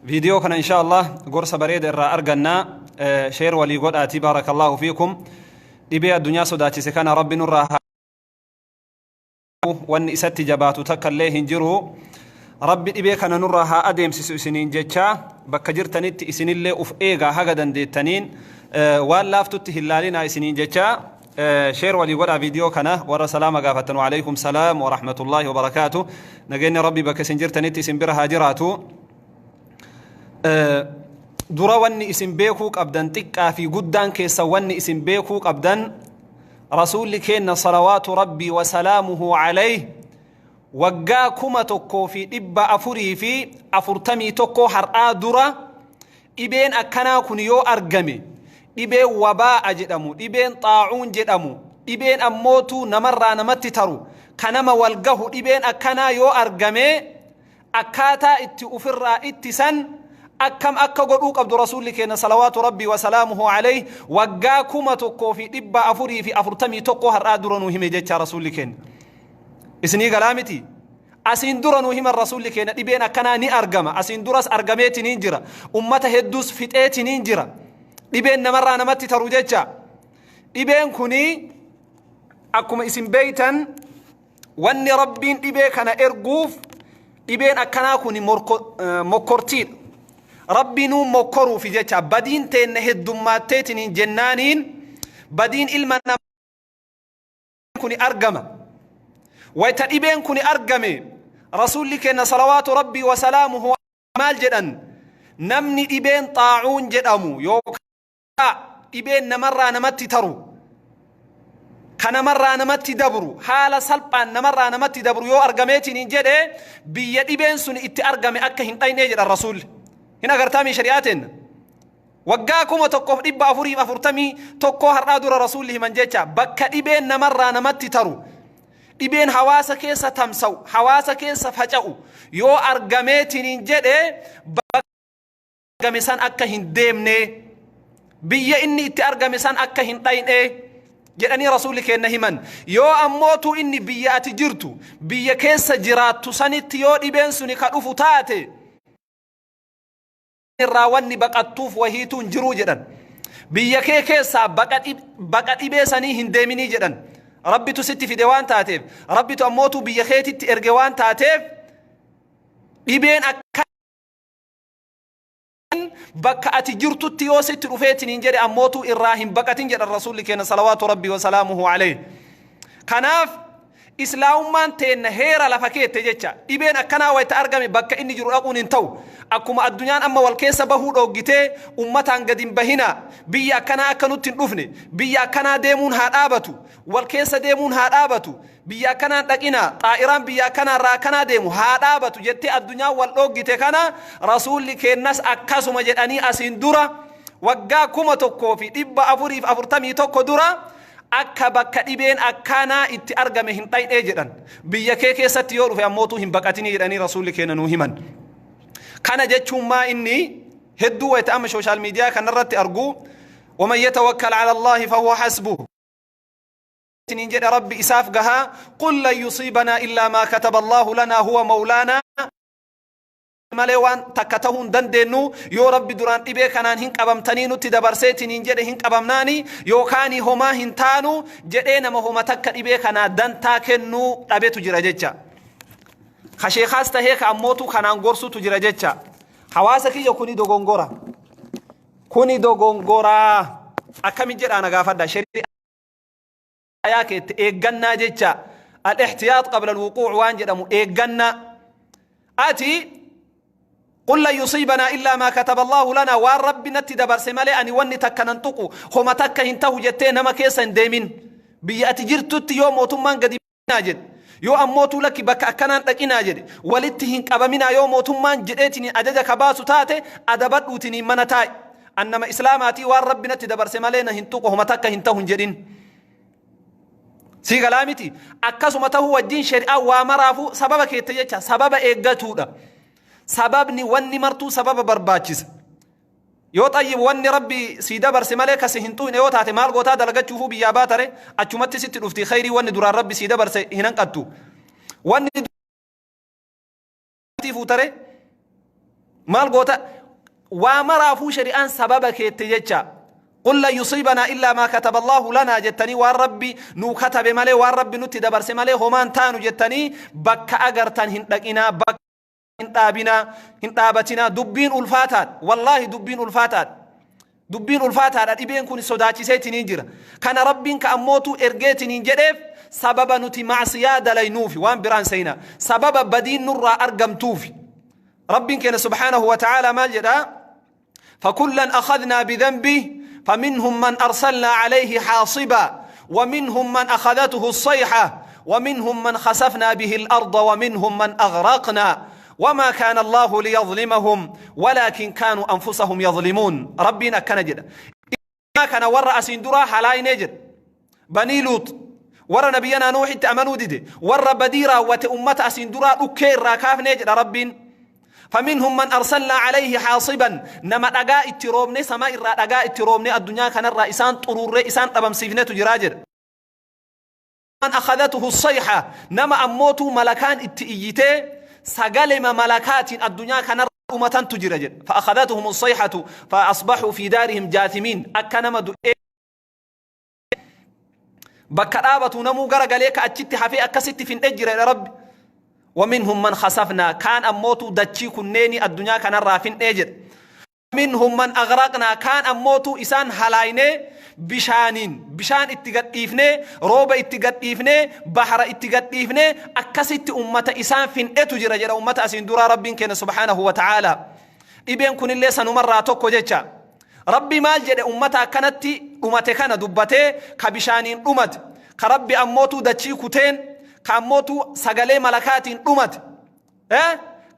Viidiyoo kana insha Allah gorsa bareeda irraa argannaa. Share walii godhaatii. Baarakallahu fiikum. Dhibee addunyaa sodaachise kana Rabbi nurraa haa, wanni isatti jabaatu takka illee hin jiru. Rabbi dhibee kana nurraa haa adeemsisu isiniin jecha, bakka jirtanitti isinillee uf eegaa, haga dandeettaniin waan laaftutti hin laalinaa isiniin jecha. Share walii godhaa viidiyoo kana. Warra salaama gaafatan, waalaikum salaam wa rahmatullaahi wa barakaatu. Nageenya Rabbi bakka isin jirtanitti isin bira haa jiraatu. Dura wanni isin beekuu qabdan, xiqqaa fi guddaan keessa wanni isin beekuu qabdan, Rasuulli keenna salawaatu Rabbii wa salaamuhu alayh waggaa 1441 har'aa dura dhibeen akkanaa kun yoo argame, dhibeen wabaa'a jedhamu, dhibeen xaacuun jedhamu, dhibeen ammootu namarraa namatti taru, ka nama wal gahu, dhibeen akkanaa yoo argame akkaataa itti ufirraa ittisan akkam akka godhuu qabdu Rasuulli keenya salawaatu Rabbii wa salaamuhu alayh waggaa 1441 har'aa dura nuu hime jecha Rasuulli keenya. Isinii galaa miti? Asiin dura nuu himan Rasuulli keenya, dhibeen akkanaa ni argama. Asiin duras argameetiniin jira. Ummata hedduus fixeetiniin jira. Dhibeen namarraa namatti taru jecha. Dhibeen kuni akkuma isin beeytan, wanni Rabbiin dhibee kana erguuf, dhibeen akkanaa kun mokkortiidha. Rabbiinuu mokkoruufi jecha. Badiin teenne heddummaatteetiniin jennaaniin, badiin ilma namaa kun argama. Wayta dhibeen kun argame, Rasuulli keenya salawaatu Rabbii wasalaamuhu maal jedhan? Namni dhibeen xaacuun jedhamu yookaan dhibeen namarraa namatti taru, ka namarraa namatti dabru, haala salphaan namarraa namatti dabru yoo argameetiin jedhe, biyya dhibeen sun itti argame akka hin dhaynee jedhan Rasuulli. Hin agartaamii shari'aa teenna? Waggaa 1441 har'aa dura Rasuulli himan jecha. Bakka dhibeen namarraa namatti taru, dhibeen hawaasa keessa tamsa'u, hawaasa keessa faca'u yoo argameetiin jedhe, bakka argame san akka hin deemne, biyya inni itti argame san akka hin dhayne jedhanii Rasuulli keenna himan. Yoo ammootu inni biyya ati jirtu, biyya keessa jiraattu sanitti yoo dhibeen suni ka dhufu taate, irraa wanni baqattuuf wahiitu hin jiruu jedhan. Biyya kee keessaa baqa dhibee sanii hin deeminii jedhan. Rabbitu sitti fide waan taateef, Rabbitu ammootu biyya keetitti erge waan taateef, dhibeen akka bakka ati jirtutti yoo sitti dhufeetiniin jedhe ammootu irraa hin baqatin jedhan Rasuulli keenya salawaatu Rabbii wasalaamuhu alayhi. Kanaaf Islaamummaan teenna heera lafa keette jecha. Dhibeen akkanaa wayita argame bakka inni jiru dhaquun hin ta'u. Akkuma addunyaan amma wal keessa bahuu dhooggitee, ummataan gadi hin bahinaa, biyya akkanaa akka nutti hin dhufne, biyya akkanaa deemuun haa dhaabatu, wal keessa deemuun haa dhaabatu, biyya akkanaan dhaqinaa, xaa'iraan biyya akkanaa irraa akkanaa deemu haa dhaabatu jettee addunyaan wal dhooggite kana, Rasuulli keennas akkasuma jedhanii asiin dura waggaa 1441 dura akka bakka dhibeen akkanaa itti argame hin dhayne jedhan. Biyya kee keessatti yoo dhufe ammootuu hin baqatinii jedhanii Rasuulli keenya nuu himan. Kana jechuun maa inni hedduu wayita amma social media kanarratti argu, ومن يتوكل على الله فهو حسبه isiniin jedhe, Rabbi isaaf gahaa. قل لن يصيبنا إلا ما كتب الله لنا هو مولانا malee waan takka tahuu hin dandeenyu. Yoo Rabbi duraan dhibee kanaan hin qabamtanii nutti dabarseetiniin jedhe, hin qabamnaani, yookaan homaa hin taanu jedhee nama homa takka dhibee kanaa dantaa kennuu dhabetu jira jecha. Ka sheekaas tahee ka ammootu kanaan gorsutu jira jecha. Hawaasa kiyya, kuni dogongora. Kuni dogongoraa. Akkami jedhaa na gaafadha. Shari'aa keetti eeggannaa jecha. الاحتياط قبل الوقوع waan jedhamu eeggannaa. Ati قل لن يصيبنا إلا ما كتب الله لنا, waan Rabbi natti dabarse malee ani wanni takka nan tuqu, homa takka hin tahu jettee nama keessa hin deemin. Biyya ati jirtutti yoo mootummaan gadi jedhe, yoo ammootuu lakki bakka akkanaan dhaqinaa jedhe, walitti hin qabaminaa yoo mootummaan jedheetiin ajaja ka baasu taate, adabadhuutiin mana taa'i. An nama Islaamaatii, waan Rabbi natti dabarse malee na hin tuqu, homa takka hin tahu hin jedhin. Sii galaa miti? Akkasuma tahuu wajjin shari'aa waa maraafuu sababa keette jecha, sababa eeggatuudha. Sababni wanni martuu sababa barbaachisa. Yoo xayyib wanni Rabbi sii dabarse malee kasi hin xuyne yoo taate, maal gootaa? Dalagachuufuu biyyaa baatare, achumatti sitti dhufti khayrii. Wanni duraan Rabbi sii dabarse hin hanqattu. Wanni fuutare Maal goota? Waa maraafuu shari'aan sababa keette jecha. قل لن يصيبنا إلا ما كتب الله لنا جتني وان ربي نو كتب مالي وان ربي نتي دبرس مالي همان تانو جتني بك أغرتن هندقنا بك هندابنا هندابتنا دبين الفاتات والله دبين الفاتات دبين الفاتات dhibeen kun sodaachiseetiin jira kana rabbiin ka ammootu ergeetiin jedheef sababa nuti macsiyaa dalaynuufi waan biraan seyna sababa badiin nurraa argamtuufi rabbiin keenya subhaanahu wa ta'aalaa maal jedhaa فكلا أخذنا بذنبه فمنهم من أرسلنا عليه حاصبا ومنهم من أخذته الصيحة ومنهم من خسفنا به الأرض ومنهم من أغرقنا وما كان الله ليظلمهم ولكن كانوا أنفسهم يظلمون. ربنا كان جدا ما كان ورا أسندرا حلاي نجد بني لوط ورا نبينا نوح تأمنوا ديدي ورا بديرة وتأمة أسندرا أكير راكاف نجد ربين. فمنهم من أرسلنا عليه حاصبا نما دغا اترومني سما إرا دغا اترومني الدنيا كان الرئيسان طرور رئيسان طبم سيفنه تجراجر. من أخذته الصيحة نما أموتو ملكان اتئيته سقلم ملكات الدنيا كان أمة تجراجر فأخذتهم الصيحة فأصبحوا في دارهم جاثمين. أكنما دو بكرابة نمو غرغليك أتشت حفي أكست في الأجر يا رب. ومنهم من خسفنا كان أموتو دتشي كنيني الدنيا كان رافين أجر. منهم من أغرقنا كان أموتو إسان هلايني بشانين بشان اتقات إفني روبة اتقات إفني بحر اتقات إفني أكست أمة إسان فين أتجر جرى أمة أسين درا ربين كان سبحانه وتعالى. إبين كن اللي سنمر توكو جتشا ربي مال جد أمة كانت أمة كان دبته كبشانين أمة كربي أموتو دتشي كتين كاموتو سغالي ملكاتين أمت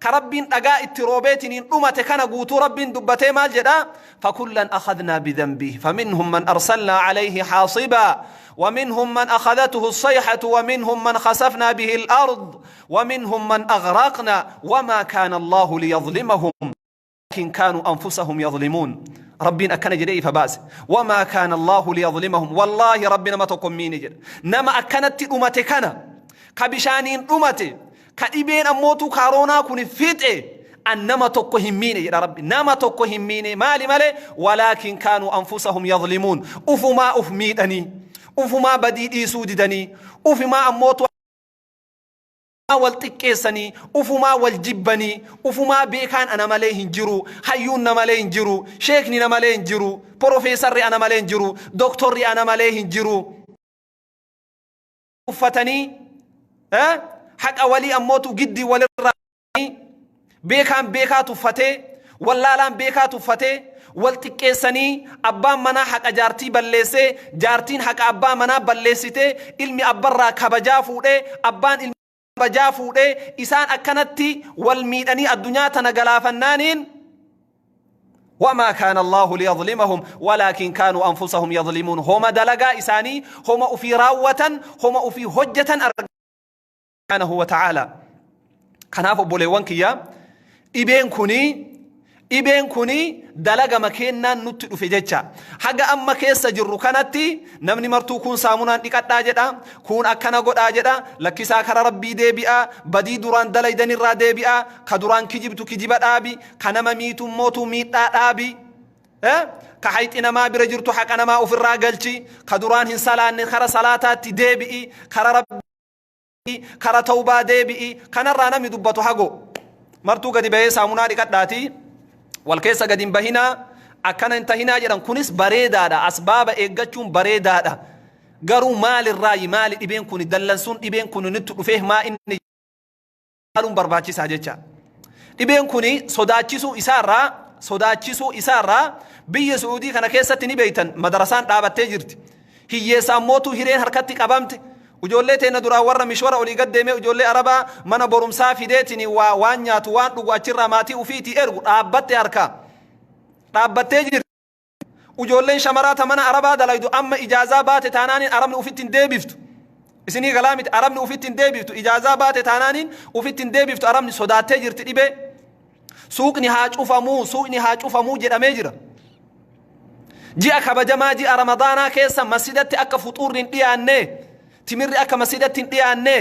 كربين دغا اتروبيتين أمت كان غوتو ربين دبتي مال جدا. فكلا أخذنا بذنبه فمنهم من أرسلنا عليه حاصبا ومنهم من أخذته الصيحة ومنهم من خسفنا به الأرض ومنهم من أغرقنا وما كان الله ليظلمهم لكن كانوا أنفسهم يظلمون. ربنا أكن جدي فباس وما كان الله ليظلمهم والله ربنا ما تقوم مين جد نما أكنت أمتكنا كبشانين أمتي كإبين أموتو كارونا كن فيته أنما تقوهم يا ربي نما تقوهم مالي مالي ولكن كانوا أنفسهم يظلمون. أفما أفميدني أفما بديدي سوددني أفما أموتو والتكيسني أفما والجبني أفما بيكان أنا مالي هنجرو حيون مالي هنجرو شيخني مالي هنجرو بروفيسوري أنا مالي هنجرو دكتوري أنا مالي هنجرو أفتني حق أولي أموتو جدي وللرأي بيكان بيكا تفتي واللالان بيكا تفتي والتكيسني أبا منا حق جارتي بلسي جارتين حق أبا منا بلسيتي علمي أبرا كبجا فودي أبان علمي بجا فودي إسان أكنتي والميداني الدنيا تنقلا فنانين. وما كان الله ليظلمهم ولكن كانوا أنفسهم يظلمون. هما دلقا إساني هما أفي راوة هما أفي هجة سبحانه وتعالى. kanaaf obboleewwan kiyya dhibeen kuni dalaga makeennaan nutti dhufe jecha. Haga amma keessa jirru kanatti namni martuu kun saamunaan dhiqadhaa jedha, kun akkana godhaa jedha, lakkisaa kara rabbii deebi'a, badii duraan dalaydanirraa deebi'a, ka duraan kijibtu kijiba dhaabi, ka nama miitu mootuu miidhaa dhaabi, ka hayxi namaa bira jirtu haqa namaa ofirraa galchi, ka duraan hin salaanne kara salaataatti deebi'i, kara rabbii kara tawbaa deebi'i. Kanarraa namni dubbatu hago martuu gadi bahee saamunaa dhiqadhaati wal keessa gadi hin bahinaa akkana hin tahinaa jedhan. Kunis bareedaadha, asbaaba eeggachuun bareedaadha. Garuu maalirraayi maali dhibeen kun dallansuun dhibeen kun nutti dhufee maa inni maaluun barbaachisaa jecha. Dhibeen kun sodaachisuu isaarraa biyya Suudii kana keessatti ni beeytan madarasaan dhaabattee jirti. Hiyyeessaan mootuu hireen harkatti qabamte. Ijoollee teena duraa warra mishwara olii gad deemee ijoollee arabaa mana borumsaa fideetiin waan nyaatu waan dhugu achirraa maatii ufiitii ergu dhaabbatte harkaa dhaabbattee jirti. Ijoolleen shamaraa ta mana arabaa dalaydu amma ijaazaa baate taanaaniin arabni ufitti hin deebiftu. Isinii galaa miti arabni ufitti hin deebiftu ijaazaa baate taanaaniin ufitti hin deebiftu arabni sodaattee jirti dhibee. Suuqni haa cufamuu suuqni haa cufamuu jedhamee jira. Ji'a kabajamaa ji'a ramadaanaa keessa masjidatti akka fuxuurri hin dhiyaanne timirri akka masjidatti hin dhiyaanne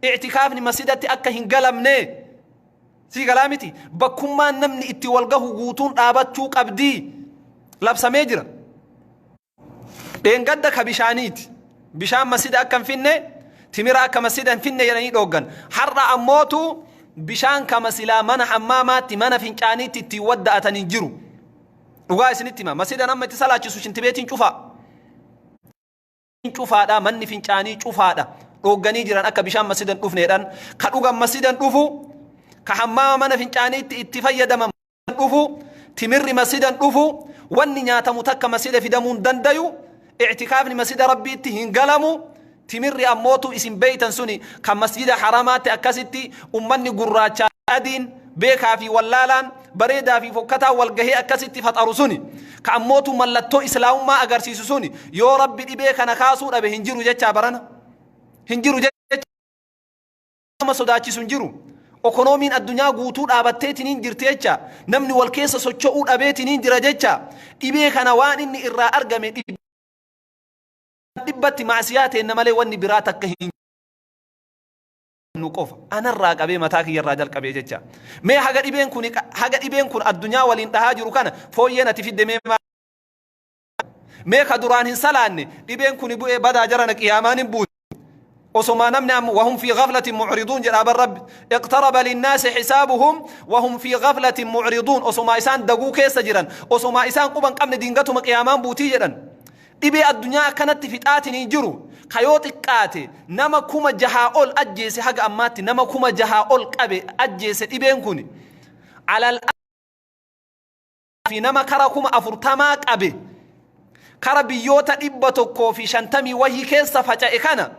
i'tikaafni masjidatti akka hin galamne Sii galaa miti, bakkummaan namni itti wal gahu guutuun dhaabachuu qabdii labsamee jira. Dheengadda ka bishaaniiti. Bishaan masjida akka hin finne, timira akka masjida hin finne jedhanii dhooggan. Har'a ammootu bishaan kama silaa mana hammaamaatti, mana fincaaniitti ittiin wadda'atan hin jiru. Dhugaa isinitti hima. Masjida nama itti salaachisu shintibeetiin cufaa. Cufaadha, manni fincaanii cufaadha. Dhoogganii jiran akka bishaan masjida hin dhufneedhaan. Ka dhugan masjida hin dhufu, ka hammaama mana fincaaniitti itti fayyadaman dhufu, timirri masjida hin dhufu, wanni nyaatamu takka masjida fidamuu hin dandayu, i'tikaafni masjida Rabbiitti hin galamu. Timirri ammootu isin beeytan suni kan masjida haramaatti akkasitti ummanni gurraacha, adiin, beekaa fi wallaalaan, bareedaa fi fokkataa wal gahee akkasitti faxaru suni, ka ammootu mallattoo islaamummaa agarsiisu suni, yoo Rabbi dhibee kana kaasuu dhabe hin jiru jechaa, barana hin jiru jecha. Nama sodaachisu hin jiru. Okonoomiin addunyaa guutuu dhaabatteetiniin jirti jecha, namni wal keessa socho'uu dhabeetiniin jira jecha. Dhibee kana waan inni irraa argame dhibbatti maasiyaa teenna malee wanni biraa takka hin nu qofa anarraa qabee, mataa kiyyarraa jalqabee jecha. Mee haga dhibeen kun addunyaa waliin dhahaa jiru kana fooyyeen ati fidde mee? Mee ka duraan hin salaanne dhibeen kun bu'ee badaa jarana qiyaamaan hin buute. Osomaa namni amma وهم في غفلة معرضون jedha bar Rabbi. اقترب للناس حسابهم وهم في غفلة معرضون. Osomaa isaan daguu keessa jiran, osomaa isaan quban qabne, dingatuma qiyaamaan buutii jedhan. Dhibee addunyaa akkanatti fixaatiin hin jiru kayoo xiqqaate nama 6000 ol ajjeese. Haga ammaatti nama 6000 ol qabe, ajjeese. Dhibeen kun alal fi nama kara 40,000 qabe, kara biyyoota 150 wahii keessa faca'e. Kana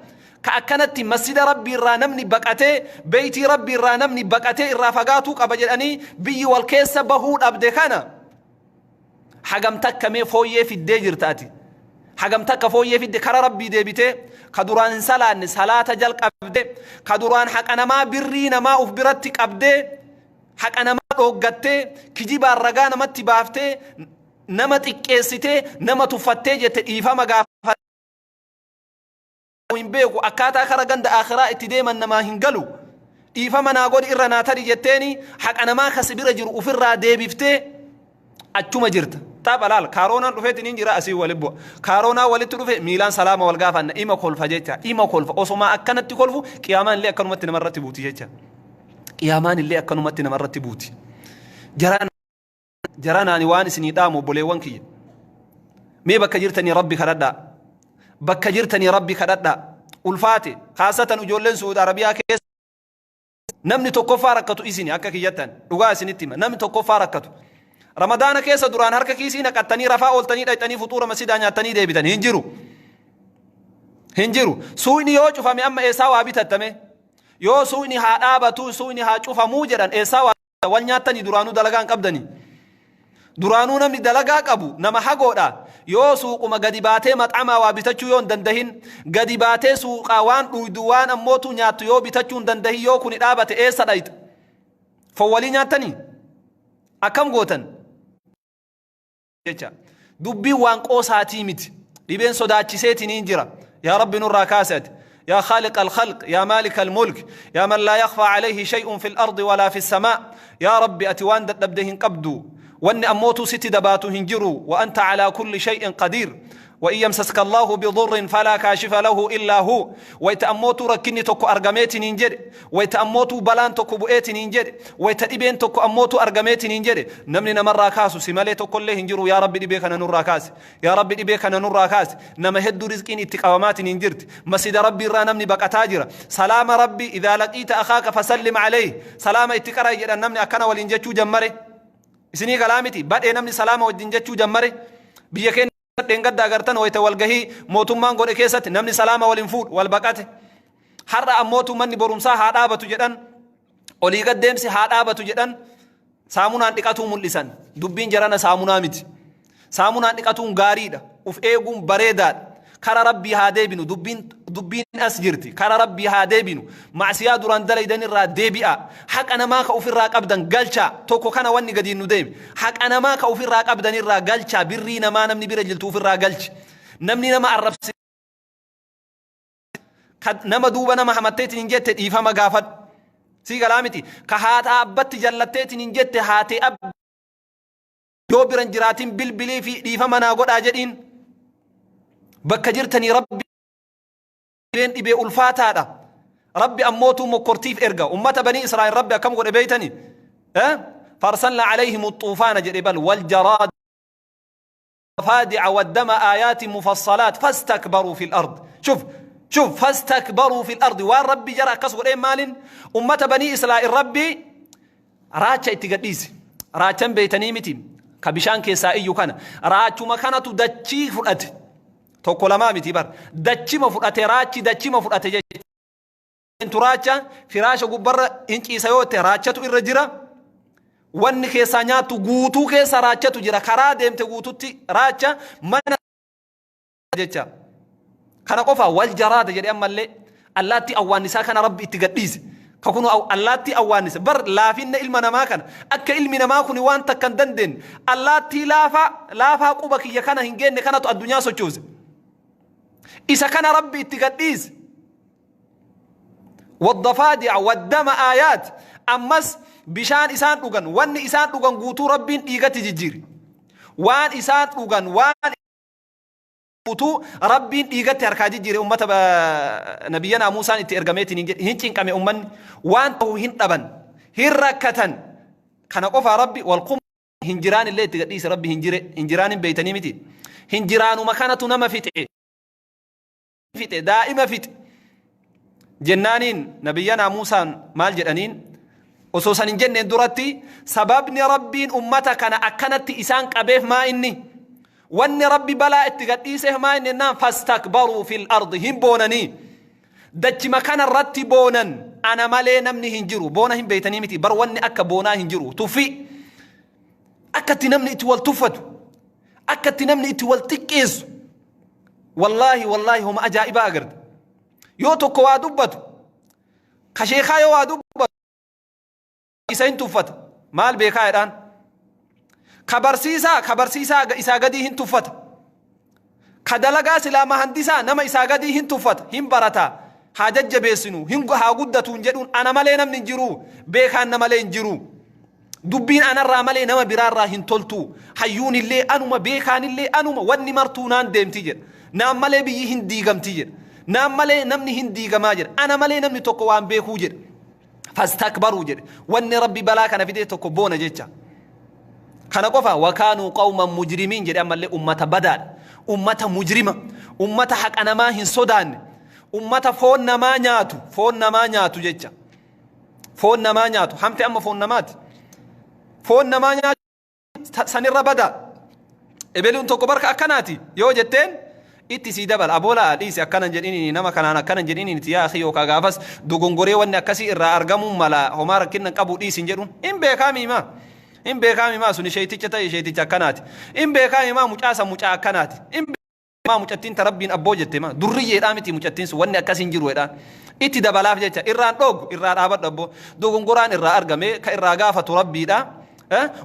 ka akkanatti masjida Rabbii irraa namni baqatee, beeytii Rabbii irraa namni baqatee irraa fagaatuu qaba jedhanii biyyi wal keessa bahuu dhabde kana hagam takka mee fooyyee fiddee jirta ati? Hagam takka fooyyee fidde? Kara Rabbii deebitee, ka duraan hin salaanne salaata jalqabde, ka duraan haqa namaa, birrii namaa uf biratti qabdee, haqa namaa dhooggattee, kijibaan ragaa namatti baaftee, nama xiqqeessitee, nama tuffattee jette dhiifama gaafa hin beeku, akkaataa kara ganda akhiraa itti deeman namaa hin galu, dhiifama naa godhi, irra naa tari jetteeni, haqa namaa kasi bira jiru ufirraa deebiftee achuma jirta. Tapha laal, kaaroonaan dhufeetiin hin jira, asii wali bu'a. Kaaroonaa walitti dhufe, miilaan salaama wal gaafanna, ima kolfa jecha, ima kolfa. Osomaa akkanatti kolfu qiyaamaan illee akkanumatti namarratti buuti jecha. Qiyaamaan illee akkanumatti namarratti buuti. Jaranaani waan isinii dhaamu, obboleewwan kiyya. Mee bakka jirtanii Rabbi kadhadhaa. Bakka jirtanii Rabbi kadhadhaa. Ulfaate kaasatan ijoolleen Suudi Arabiyaa keessa namni tokkoffaa rakkatu isini. Akka kiyyattan dhugaa isinitti hima, namni tokkoffaa rakkatu. Ramadaana keessa duraan harka kiisii naqattanii rafaa ooltanii, dhaqxanii fuxuura masjidaa nyaattanii deebitan hin jiru. Hin jiru. Suuqni yoo cufame amma eessaa waa bitattame? Yoo suuqni haa dhaabatu, suuqni haa cufamuu jedhan, eessaa waa wal nyaattanii? Duraanuu dalagaa hin qabdanii. Duraanuu namni dalagaa qabu nama hagoodha. Yoo suuquma gadi baatee maxamaa waa bitachuu yoo hin dandahin, gadi baatee suuqaa waan dhuydu, waan ammootu nyaattu yoo bitachuu hin dandahin, yoo kuni dhaabate eessa dhayxa? Foon walii nyaattanii? Akkam gootan? Jecha dubbiin waan qoosaatii miti. Dhibeen sodaachiseetiin jira. Yaa Rabbi, nurraa kaase ati. يا خالق الخلق، يا مالك الملك، يا من لا يخفى عليه شيء في الأرض ولا في السماء، يا ربي، ati waan dadhabde hin qabdu، wanni ammootu sitti dabaatu hin jiru. وأنت على كل شيء قدير. وإن يمسسك الله بضر فلا كاشف له إلا هو. Wayta ammootu rakkinni tokko argameetiin hin jedhe, wayta ammootu balaan tokko bu'eetiin hin jedhe, wayta dhibeen tokko ammootu argameetiin hin jedhe, namni namarraa kaasu si malee tokkollee hin jiru. Yaa Rabbi, dhibee kana nurraa kaasi. Yaa Rabbi, dhibee kana nurraa kaasi. Nama hedduu rizqiin itti qabamaatiin hin jirti. Masjida Rabbii irraa namni baqataa jira. Salaama Rabbi, إذا لقيت أخاك فسلم عليه, salaama itti qara'i jedhan. Namni akkana waliin jechuu jammare. Isinii galaa miti? Badhee namni salaama wajjin jechuu jammare. Biyya keenya dheengadda agartan, wayita walgahii mootummaan godhe keessatti namni salaama waliin fuudhu, wal baqate. Har'a ammootu manni barumsaa haa dhaabatu jedhan, olii gad deemsi haa dhaabatu jedhan, saamunaan dhiqatuu mul'isan. Dubbiin jarana saamunaa miti. Saamunaan dhiqatuun gaariidha, uf eeguun bareedaadha. Kara Rabbii haa deebinu. Dubbiin as jirti. Kara Rabbii haa deebinu. Macsiyaa duraan dalaydan irraa deebi'a. Haqa namaa ka ofirraa qabdan galchaa. Tokko kana wanni gadiin nu deeme, haqa namaa ka ofirraa qabdan irraa galchaa. Birrii namaa namni bira jirtu ofirraa galchi. Namni nama arrabsi, nama duuba nama hamatteetiin hin jette, dhiifama gaafadhu. Sii galaa miti ka haadha abbatti jallatteetiin hin jette haatee abba yoo biran jiraatin bilbilii fi dhiifama naa godhaa jedhiin. Bakka jirtanii Rabbi dhibeen dhibee ulfaataadha. Rabbi ammootuu mokkortiif erga. Ummata banii Israa'el Rabbi akkam godhe beeytani? Farsalna alayhim xuufaana jedhe bal wal jaraad فادع والدم آيات مفصلات فاستكبروا في الأرض. شوف شوف، فاستكبروا في الأرض. والرب جرى كسر إيه مال أمة بني إسرائيل ربي راجع اتقديس راجع بيتني متي كبشان كيسائي كان راجع مكانة دتشي فرأت tokko lamaa miti bar, dachima fudhate raachi, dachima fudhate jechuun raacha firaasha gubbarra hin ciisa yoo ta'e raachatu irra jira. Wanni keessaa nyaattu guutuu keessa raachatu jira. Karaa deemte guututti raacha mana jecha. Kana qofa, wal jaraada jedhee ammallee allaattii awwaannisaa kana Rabbi itti gadhiise. Ka kunu allaattii awwaannisa bar laafinna ilma namaa kana, akka ilmi namaa kun waan takka hin dandeenye. Allaattii laafaa laafaa quba kiyya kana hin geenne kanatu addunyaa sochoose. Isa kana Rabbi itti gadhiise. والضفادع والدم آيات. Ammas bishaan isaan dhugan, wanni isaan dhugan guutuu Rabbiin dhiigatti jijjiire. Waan isaan dhugan waan guutuu Rabbiin dhiigatti harkaa jijjiire. Ummata nabiyyanaa Muusaan itti ergameetiin hin cinqame ummanni, waan ta'u hin dhaban, hin rakkatan. Kana qofaa, Rabbi walqum hinjiraan illee itti gadhiise. Rabbi hinjire, hinjiraan hin beeytanii miti? Hinjiraanuma kanatu nama fixe, fixe, daa'ima fixe. Jennaaniin nabiyyanaa Muusaan maal jedhaniin? Osoo san hin jenneen duratti, sababni Rabbiin ummata kana akkanatti isaan qabeef maa inni? Wanni Rabbi balaa itti gadhiiseef maa inni jennaan, فاستكبروا في الأرض, hin boonanii, dachima kana irratti boonan. Ana malee namni hin jiru. Boona hin beeytanii miti bar? Wanni akka boonaa hin jiru. Tuffii, akkatti namni itti wal tuffatu, akkatti namni itti wal xiqqeessu, wallaahi wallaahi homa ajaa'ibaa agarta. Yoo tokko waa dubbatu, ka sheekaa yoo waa dubbatu, isa hin tuffata. Maal beekaa jedhaan. Ka barsiisaa, ka barsiisaa isaa gadii hin tuffata. Ka dalagaa silaa mahandisaa nama isaa gadii hin tuffata. Hin barataa, haa jajjabeessinu, hin haa guddatu hin jedhuun. Ana malee namni hin jiru, beekaan na malee hin jiru, dubbiin anarraa malee nama biraarraa hin toltu, hayyuun illee anuma, beekaan illee anuma, wanni martuu naan deemti jedha. Naan malee biyyi hin diigamti jedha. Naan malee namni hin diigamaa jedha. Ana malee namni tokko waan beekuu jedha. فاستكبروا jedhe. Wanni Rabbi balaa kana fide tokko boona jecha. Kana qofa, وكانوا قوما مجرمين jedhe. Ammallee ummata badaadha, ummata mujrima, ummata haqa namaa hin sodaanne, ummata foon namaa nyaatu, foon namaa nyaatu jecha. Foon namaa nyaatu hamte amma foon namaati, foon namaa nyaatu sanirra badaa. Ebeluun tokko barka akkanaati yoo jetteen itti sii dabala. Aboola dhiisi, akkanan jedhini, nama kanaan akkanan jedhini yaa akhi, yookaa gaafas dogongoree wanni akkasii irraa argamuu mala, homaa rakkinna qabu, dhiisin jedhuun. Hin beekaa miimaa, hin beekaa miimaa, suni sheeticha ta'e, sheeticha akkanaati. Hin beekaa miimaa, mucaasa mucaa akkanaati. Hin beekaa, mucattiin ta Rabbiin abboo jette ma durriyyeedhaa miti mucattiin sun, wanni akkasii hin jiru jedhaan itti dabalaaf jecha. Irraan dhoogu, irraa dhaabadhu abboo, dogongoraan irraa argame, ka irraa gaafatu Rabbiidha.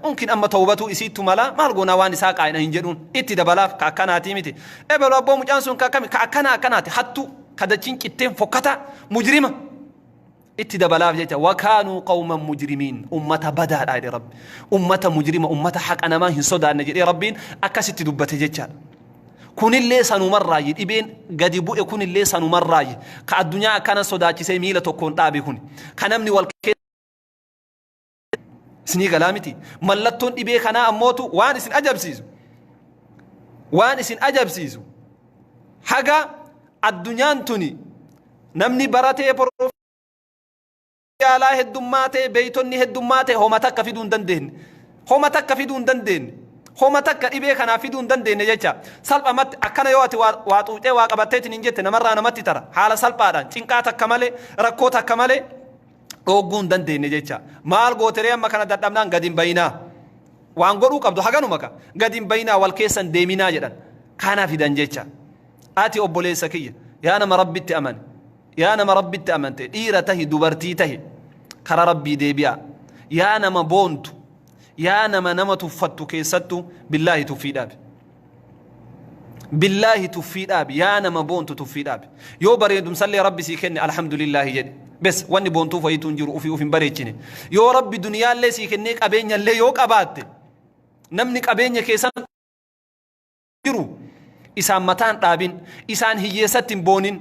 Unkin amma tawbatuu isiittu mala, maal goonaa, waan isaa qaa'ina hin jedhuun, itti dabalaaf. Ka akkanaatii miti ebelu abboo, mucaan sun ka akkami, ka akkanaa akkanaati, hattu, ka dachiin citteen, fokkata, mujrima, itti dabalaaf jecha. وكانوا قوما مجرمين, ummata badaadha jedhe Rabbi, ummata mujrima, ummata haqa namaa hin sodaanne jedhee Rabbiin akkasitti dubbate jechaadha. Kunillee sanumarraayi dhibeen gadi bu'e, kunillee sanumarraayi ka addunyaa akkana sodaachisee miila tokkoon dhaabe kun, ka namni wal isinii galaa miti? Mallattoon dhibee kanaa ammootu waan isin ajabsiisu, waan isin ajabsiisu, haga addunyaan tuni namni baratee yaalaa heddummaatee, beeytonni heddummaatee, homa takka fiduu hin dandeenye, homa takka fiduu hin dandeenye, homa takka dhibee kanaa fiduu hin dandeenye jecha. Salphamatti akkana yoo ati waa xuuxee waa qabatteetiin hin jette, namarraa namatti tara haala salphaadhaan, cinqaa takka malee, rakkoo takka malee dhoogguu hin dandeenye jecha. Maal gooteree? Amma kana dadhabnaan gadi hin bayinaa. Waan godhuu qabdu haganuma, ka gadi hin bayinaa, wal keessan deeminaa jedhan, kana fidan jecha. Ati obboleessa kiyya, yaa nama Rabbitti amane, yaa nama Rabbitti amante, dhiira tahi, dubartii tahi, kara Rabbii deebi'a. Yaa nama boontu, yaa nama nama tuffattu, keessattu billaahi tuffii dhaabi, billaahi tuffii dhaabi. Yaa nama boontu, tuffii dhaabi. Yoo bareedumsallee Rabbi sii kenne, alhamdulillaahi jedhe. Bes wanni boontuuf wayiitu hin jiru, ufii uf hin bareechine. Yoo Rabbi duniyaallee sii kennee qabeenyallee yoo qabaatte, namni qabeenya keessan jiru isaan mataan dhaabin, isaan hiyyeessatti hin boonin,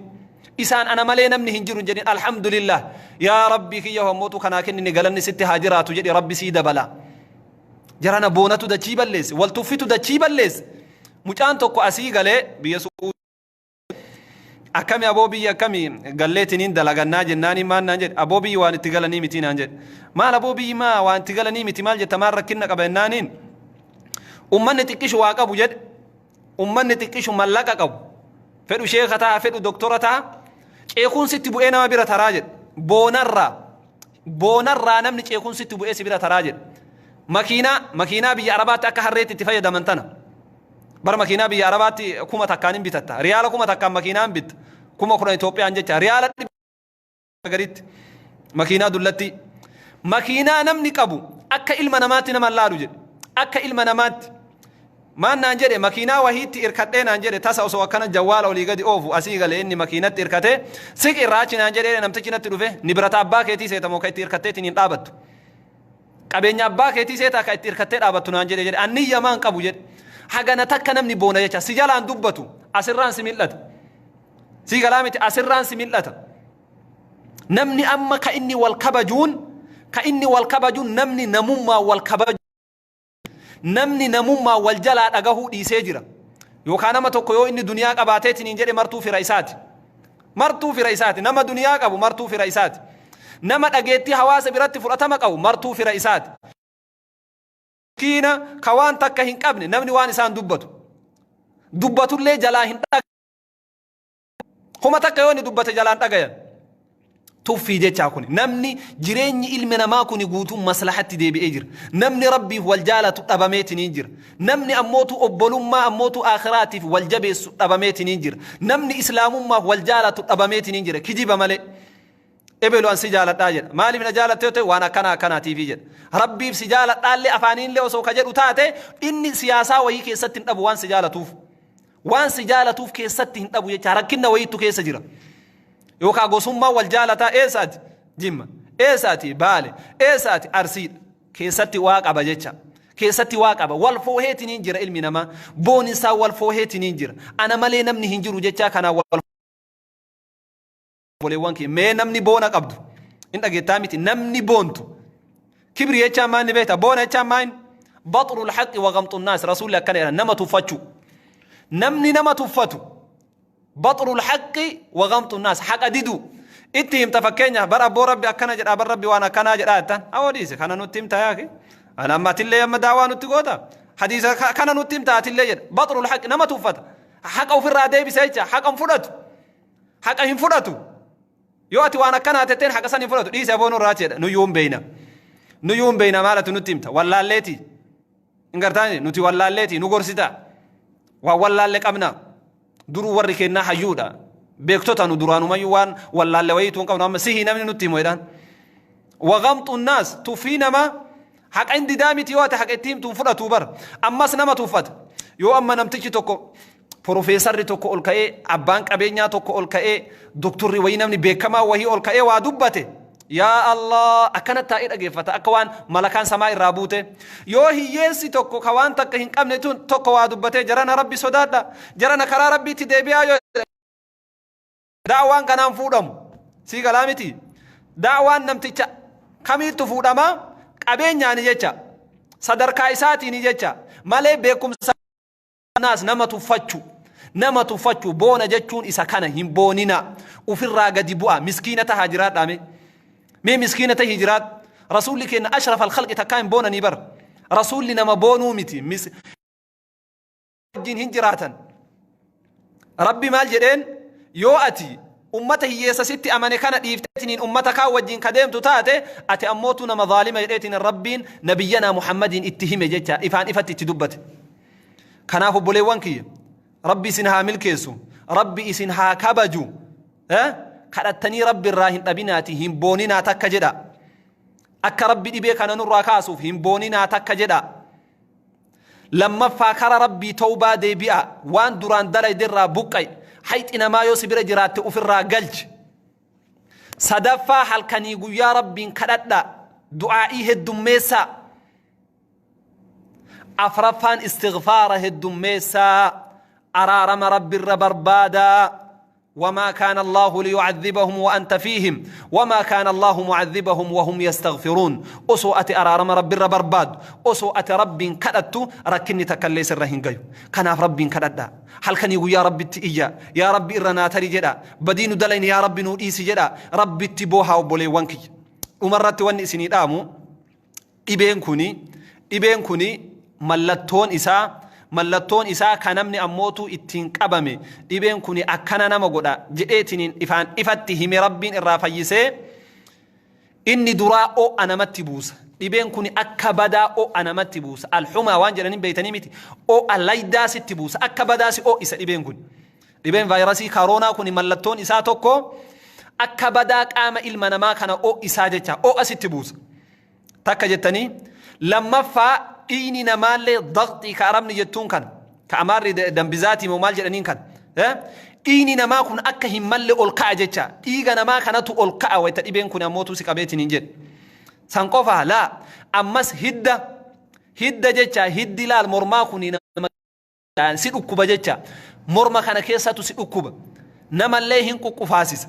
isaan ana malee namni hin jiru hin jedhin. Alhamdulillah, yaa Rabbii kiyya, hommootu kanaa kennine, galanni sitti haa jiraatu jedhi, Rabbi sii dabala. Jarana boonatu dachii balleesse, wal tuffitu dachii balleesse. Mucaan tokko asii galee biyya Su'uudii, akkami aboo, biyya akkami galleetiniin dalagannaa jennaanii, maal naan jedhe? Aboo, biyyi waan itti galanii miti naan jedhe. Maal aboo, biyyi maa waan itti galanii miti maal jetta, maal rakkinna qaba jennaaniin, ummanni xiqqishu waa qabu jedhe. Ummanni xiqqishu mallaqa qabu, fedhu sheeka ta'a, fedhu doktora ta'a, ceekuun sitti bu'ee nama bira taraa jedhe. Boonarraa, boonarraa namni ceekuun sitti bu'ee si bira taraa jedhe. Makiinaa biyya Arabaatti akka harreetti itti fayyadaman tana bara, makiinaa biyya Arabaatti 1000n hin bitatta, riyaala 1000n makiinaa hin bitta, 10,000 Itoophiyaan jecha, riyaala gaditti makiinaa dullatti. Makiinaa namni qabu akka ilma namaatti nama laalu jedhe. Akka ilma namaatti maan naan jedhe? Makiinaa wahiitti irkadhee naan jedhe, tasa osoo akkana jawwaala olii gadi oofu asii galee, inni makiinatti irkatee siqi irraa achi naan jedhee. Namtichi natti dhufe, ni birata abbaa keetii seetamoo ka itti irkatteetiin hin dhaabattu, qabeenya abbaa keetii seetaa ka itti irkattee dhaabattu naan jedhe jedhe. Anni yamaan qabu jedhe. Hagana takka namni boona jecha si jalaan dubbatu, asirraan si mil'ata, si galaa miti, asirraan si mil'ata. Namni amma ka inni wal kabajuun, namni namummaa wal kabaju, namni namummaa wal jalaa dhagahuu dhiisee jira. Yookaan nama tokko yoo inni duniyaa qabaateetiin hin jedhe, martuu fira isaati, martuu fira isaati. Nama duniyaa qabu martuu fira isaati. Nama dhageettii hawaasa biratti fudhatama qabu martuu fira isaati. Kiina ka waan takka hin qabne, namni waan isaan dubbatu dubbatullee jalaa hin dhaga. Huma takka yoo inni dubbate jalaan dhagayan. Tuffii jechaa kun namni jireenyi ilmi namaa kun guutuun maslahatti deebi'ee jira. Namni Rabbiif wal jaalatu dhabameetiniin jira. Namni ammootu obbolummaa ammootu aakhiraatiif wal jabeessu dhabameetiniin jira. Namni islaamummaaf wal jaalatu dhabameetiniin jira. Kijiba malee. Ebelu an si jaaladhaa jedha. Maaliif na jaalatte yoo ta'e, waan akkana akkanaatiifi jedha. Rabbiif si jaaladhaallee afaaniinillee osoo ka jedhu taate, inni siyaasaa wayii keessatti hin dhabu waan si jaalatuuf. Waan si jaalatuuf keessatti hin dhabu jecha rakkinna wayiitu keessa jira. Yookaan gosummaa wal jaalataa. Eessaati? Jimma. Eessaati? Baale. Eessaati? Arsiidha. Keessatti waa qaba jecha. Keessatti waa qaba. Wal fooheetiniin jira ilmi namaa. Boon isaa wal fooheetiniin jira. Ana malee namni hin jiru jecha kanaa wal obboleewwan kee. Mee namni boona qabdu hin dhageettaa miti? Namni boontu, kibri jechaan maal ni beekta? Boona jechaan maal? بطر الحق وغمط الناس. Rasuulli akkana jedhan: nama tuffachuu, namni nama tuffatu بطر الحق وغمط الناس. Haqa didu itti himta. Fakkeenyaaf, bar abboo, Rabbi akkana jedha, bar Rabbi waan akkanaa jedha jettan. Awoo, dhiise, kana nutti himta yaaki, ana amma atillee amma daawaa nutti goota, hadiisa kana nutti himta atillee jedha. بطر الحق, nama tuffata, haqa ofirraa deebisa jecha, haqa hin fudhatu, haqa hin fudhatu. Yoo ati waan akkanaa tetteen, haqa san hin fudhatu. Dhiise aboo, nurraa jedha, nuyyuu hin beeyna, nuyyuu hin beeyna, maalatu nutti himta, wallaalleeti hin gartaani, nuti wallaalleeti nu gorsita, waan wallaalle qabna. Duruu warri kennaa hayyuudha, beektota. Nu duraanumayyuu waan wallaalle wayiitu hin qabnu, amma sihii namni nutti himu jedhaan. وغمط الناس, tuffii namaa, haqa hin didaa miti. Yoo ati haqa itti himtu hin fudhatu bar. Ammas nama tuffata. Yoo amma namtichi tokko, profeesarri tokko ol ka'ee, abbaan qabeenyaa tokko ol ka'ee, doktorri wayii, namni beekamaa wayii ol ka'ee waa dubbate, yaa Allah, akkana taa'ee dhageeffata akka waan malakaan samaa irraa buute. Yoo hiyyeessi tokko ka waan takka hin qabne tokko waa dubbatee, jarana Rabbi sodaadha, jarana karaa Rabbiitti deebi'aa yoo, daawaan kanaan fuudhamu sii galaa miti. Daawaan namticha kamiittu fuudhama? Qabeenyaani jecha, sadarkaa isaatiini jecha malee beekumsa naas. Nama tuffachuu, nama tuffachuu, boona jechuun isa kana. Hin boonina, ufirraa gadi bu'a, miskiina tahaa jiraadhaame. Mee miskiina tahii jiraadhu. Rasuulli kenna أشرف الخلق takkaa hin boonanii bar. Rasuulli nama boonuu miti, wajjin hin jiraatan. Rabbi maal jedheen? Yoo ati ummata hiyyeessa sitti amane kana dhiifteetiniin ummata kaan wajjin ka deemtu taate, ati ammootu nama zaalima jedheetiin Rabbiin nabiyyanaa Muhammadiin itti hime jecha, ifaan ifatti itti dubbate. Kanaaf obboleewwan kiyya, Rabbi isin haa milkeessu, Rabbi isin haa kabaju. Kadhattanii Rabbi irraa hin dhabinaati, hin booninaa takka jedha. Akka Rabbi dhibee kana nurraa kaasuuf hin booninaa takka jedha. Lammaffaa, kara Rabbii tawbaa deebi'a. Waan duraan dalayde irraa buqqai. Hayxi namaa yoo si bira jiraatte, ofirraa galchi. Sadaffaa, halkanii guyyaa Rabbiin kadhadha, du'aa'ii heddummeessaa. Afraffaan, istighfaara heddummeessaa, araarama Rabbirra barbaadaa. وما كان الله ليعذبهم وأنت فيهم وما كان الله معذبهم وهم يستغفرون. Osoo ati araarama Rabbirra barbaaddu, osoo ati Rabbiin kadhattu, rakkinni takkallee sirra hin gayu. Kanaaf Rabbiin kadhadha, halkanii guyyaa Rabbitti iyya, yaa Rabbi irra naa tari jedha, badii nu dalayne yaa Rabbi nuu dhiisi jedha, Rabbitti boohaa. Obboleewwan kiyya, dhumarratti wanni isinii dhaamu, dhibeen kuni mallattoon isaa ka namni ammootu ittiin qabame, dhibeen kuni akkana nama godha jedheetiniin ifaan ifatti hime Rabbiin irraa fayyisee, inni duraa o'a namatti buusa. Dhibeen kuni akka badaa o'a namatti buusa. Alhumaa waan jedhaniin beeytanii miti? O'a laydaa sitti buusa, akka badaa si o'isa. Dhibeen kun, dhibeen vaayirasii kaaroonaa kuni, mallattoon isaa tokko akka badaa qaama ilma namaa kana o'isaa jecha, o'a sitti buusa takka jettanii. Lammaffaa, dhiigni namaallee daqxii ka Arabni jettuun kan ka Amaarri dambizaatii moo maal jedhaniin kan, dhiigni namaa kun akka hin malle ol ka'a jecha. Dhiiga namaa kanatu ol ka'a wayta dhibeen kun ammootu si qabeetiin hin jedhe. San qofa laa, ammas hidda jecha, hiddi laal mormaa kun nama si dhukkuba jecha, morma kana keessatu si dhukkuba, namallee hin quqqufaasisa,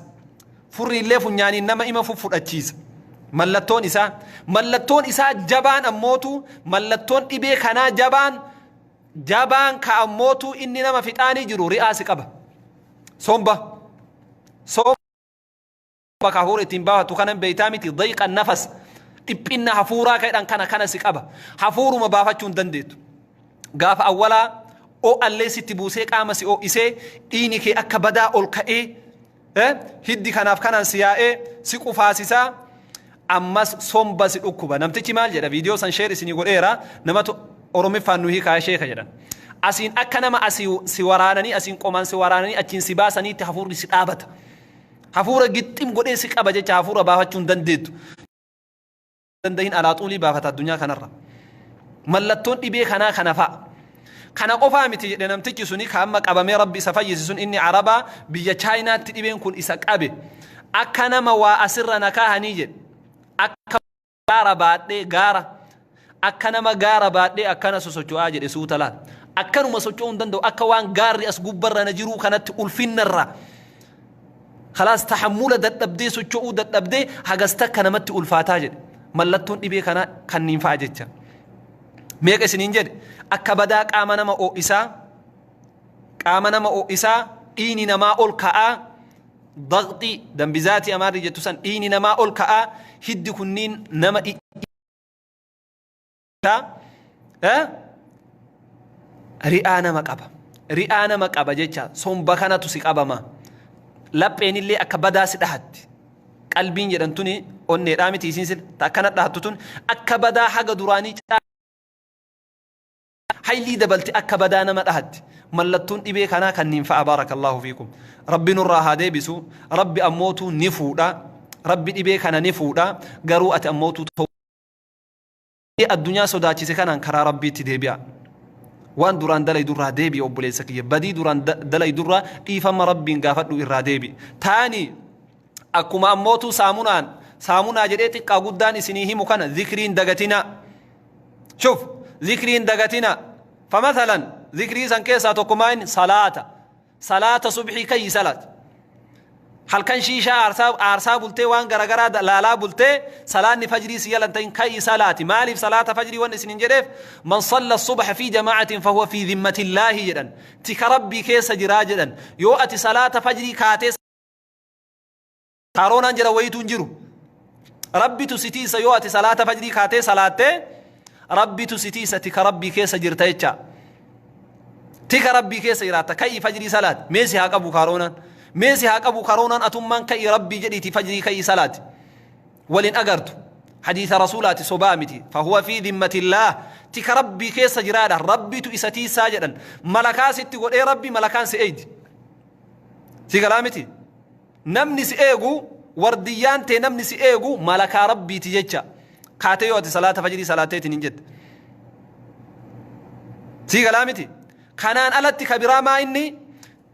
furriillee funyaaniin nama ima fudhachiisa. Mallattoon isaa jabaan ammootu, mallattoon dhibee kanaa jabaan jabaan ka ammootu inni nama fixaanii jiru ri'aa si qaba, somba ka hafuura ittiin baafatu kanan beeytaa miti? Dayqa nafas, dhiphinna hafuuraa ka jedhan kana si qaba. Hafuuruma baafachuu hin dandeettu. Gaafa awwalaa o'allee sitti buusee, qaama si ho'isee, dhiigni kee akka badaa ol ka'ee, hiddi kanaaf kanaan si yaa'ee si qufaasisaa, ammas somba si dhukkuba. Namtichi maal jedha? Viidiyoo san share isinii godheera. Namatu Oromiffaan nu hiikaa sheeka jedhan. Asiin akka nama asii si waraananii, asiin qomaan si waraananii, achiin si baasaniitti hafuurri si dhaabata. Hafuura gixxim godhee si qaba jecha, hafuura baafachuu hin dandeettu. Dandahin alaa xuulii baafata addunyaa kanarra. Mallattoon dhibee kanaa kana fa'a. Kana qofaa miti jedhe namtichi suni ka amma qabamee Rabbi isa fayyise sun, inni Arabaa biyya Chaayinaatti dhibeen kun isa qabe. Akka nama waa asirra na kaahanii jedhe. Akka gaara baadhee, gaara, akka nama gaara baadhee akkana sosocho'aa jedhe. Suuta laal, akkanuma socho'uu hin danda'u, akka waan gaarri as gubbarra na jiruu kanatti ulfinnarra khalaas tahammula dadhabdee, socho'uu dadhabdee, hagas takka namatti ulfaataa jedhe. Mallattoon dhibee kana kanniin fa'a jecha. Meeqa isiniin jedhe? Akka badaa qaama nama ho'isaa, qaama nama ho'isaa, dhiigni namaa ol ka'aa, daqxii dambizaatii Amaarri jettu san, dhiigni namaa ol ka'aa, hiddi kunniin nama ri'aa nama qaba, ri'aa nama qaba jecha, somba kanatu si qabama, lapheenillee akka badaa si dhahatti. Qalbiin jedhan tuni onneedhaa miti isiin sila akkana dhahattu tun? Akka badaa haga duraanii haylii dabalti, akka badaa nama dhahatti. Mallattoon dhibee kanaa kanniin fa'a. Baarakallahu fiikum. Rabbi nurraa haa deebisu. Rabbi ammootu ni fuudha, Rabbi dhibee kana ni fuudha. Garuu ati ammootu addunyaa sodaachise kanaan karaa Rabbiitti deebi'a. Waan duraan dalaydu irraa deebi'i. Obboleessa kiyya, badii duraan dalaydu irraa dhiifama Rabbiin gaafadhu, irraa deebi'i. Taani akkuma ammootu saamunaan saamunaa jedhee xiqqaa guddaan isinii himu kana, zikriin dagatina. Shuf, zikriin dagatina. Famathalan, zikrii san keessaa tokko maayin? Salaata subhii kayyi salaat. Halkan shiishaa aarsaa bultee, waan garagaraa laalaa bultee, salaanni fajrii si yalan ta'in, ka'ii salaati. Maaliif salaata fajrii wanni isinin jedheef? Man salla subha fi jamaacatin fahuwa fi dhimmatillaahi jedhan, tika Rabbii keessa jiraa jedhan. Yoo ati salaata fajrii kaatee, kaaroonaan jira wayitu hin jiru, Rabbitu si tiisa. Yoo ati salaata fajrii kaatee salaattee, Rabbitu si tiisa, tika Rabbii keessa jirta jecha, tika Rabbii keessa jiraatta. Ka'ii fajrii salaati. Mee si haa qabu kaaroonaan, mee si haa qabu karoonaan, atummaan ka'ii Rabbii jedhiiti fajrii ka'ii salaati. Walin agartu, hadiisa Rasuulaati, sobaa miti. Fahuwa fi dhimmatillaah, tika Rabbii keessa jiraadha, Rabbitu isa tiisaa jedhan. Malakaa sitti godhee Rabbi, malakaan si eeydi, si galaa miti? Namni si eegu, wardiyyaan tee, namni si eegu malakaa Rabbiiti jecha. Kaatee yoo ati salaata fajrii salaatteetiin hin jette, si galaa miti? Kanaan alatti ka biraa maa inni?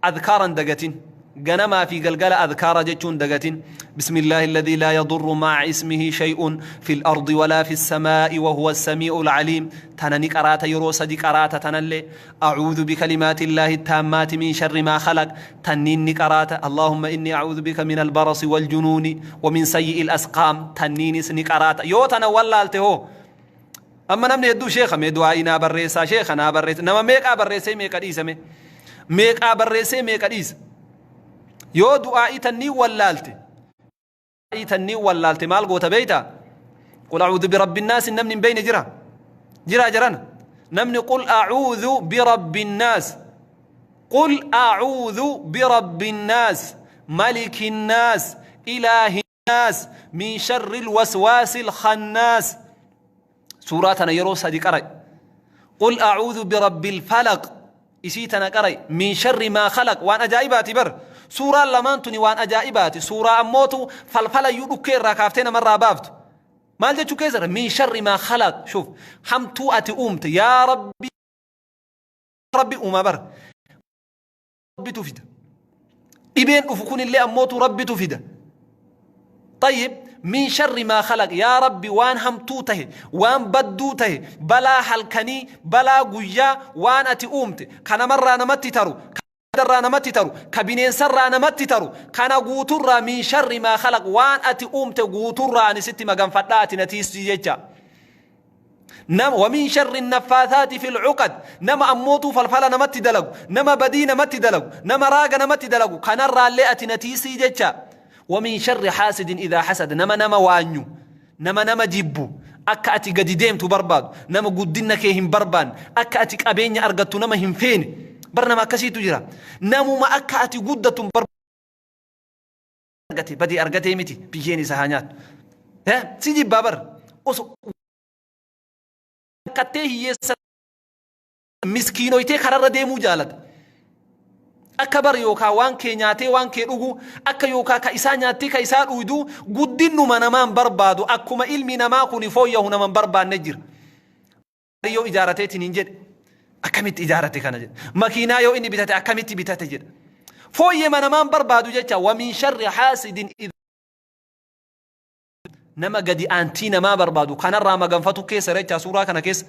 Adkaaran dagatin. Ganamaa fi galgala adkaara jechuun dagatin. بسم الله الذي لا يضر مع اسمه شيء في الأرض ولا في السماء وهو السميع العليم. تنني قرات يرو سدي قرات تنلي. أعوذ بكلمات الله التامات من شر ما خلق. تنيني قرات. اللهم إني أعوذ بك من البرص والجنون ومن سيء الأسقام. تنيني سني قرات. يو تنولالته. أما نمني يدو شيخ مي دعائنا بريسا شيخنا بريسا نما ميقا بريسا ميقا ديسا ميقا بريسا ميقا ديسا. يو دعائي تني ولالته. تني ولالته مال قوت بيتا. قل أعوذ برب الناس نمني بين جرا جرا جران نمني. قل أعوذ برب الناس. قل أعوذ برب الناس ملك الناس إله الناس من شر الوسواس الخناس. سوراتنا يروس هذه قرأ. قل أعوذ برب الفلق إسيتنا قرأ من شر ما خلق. وأن أجائباتي بر سورة لمانتني وان أجائباتي سورة أموتو فالفلا يدوكي راكافتين مرة بافت مال جتشو كيزر من شر ما خلق. شوف حمتو أتي أمت يا ربي ربي أما بر ربي تفيد إبين أفكون اللي أموتو ربي تفيد. طيب من شر ما خلق يا ربي وان همتو ته وان بدو ته بلا حلكني بلا قويا وان أتي أمت كان مرة نمتي ترو irraa namatti taru ka bineensarraa namatti taru kana guuturraa min sharri maa khalaq waan ati uumte guuturraa ani sitti maganfadhaa ati natiisti jecha. ومن شر النفاثات في العقد نما أموتو فالفلا نمتي دلقو نما بدي نمتي دلقو نما راق نمتي دلقو كان اللي أتي نتيسي جتشا. ومن شر حاسد إذا حسد نما نما وانيو نما نما جيبو أكا أتي قد ديمتو برباد نما قدنا كيهم بربان أكا أتي قبيني أرقدتو نما هم فين برنما كسيتو جرا نمو ما أكا أتي قدتو برباد بدي أرقتي متي بيجيني سهانيات ها سيجي بابر kattee hiyyeessa miskiinoytee kararra deemuu jaalata. Akka bar yookaan waan kee nyaatee waan kee dhugu akka yookaan ka isaa nyaattee ka isaa dhuydu guddinuma namaan barbaadu akkuma ilmi namaa kun fooyya'u naman barbaanne jira. Yoo ijaarateetiin hin jedhe akkamitti ijaarate kana jedhe makiinaa yoo inni bitate akkamitti bitate jedhe fooyyema namaan barbaadu jecha wamin sharri haasidin nama gadi aantii namaa barbaadu kanarraa maganfatu keessa recha suuraa kana keessa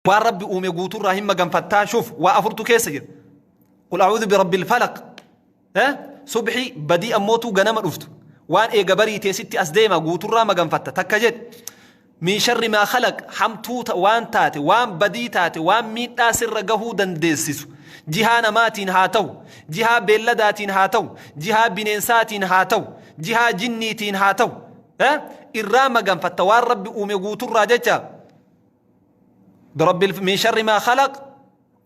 waan rabbi uume guuturraa hin maganfattaa shuf waa afurtu keessa jira. Qul a'uudhu birabbil falaq subxi badii ammootuu ganama dhuftu waan eega bariitee sitti as deema guuturraa maganfatta takka jedhe min sharri maa khalaq hamtuu waan taate waan badii taate waan miidhaa sirra gahuu dandeessisu jihaa namaatiin haa ta'u jihaa beelladaatiin haa ta'u jihaa bineensaatiin haa ta'u jihaa jinniitiin haa ta'u irraa maganfatta waan rabbi uume guuturraa jecha من شر ما خلق.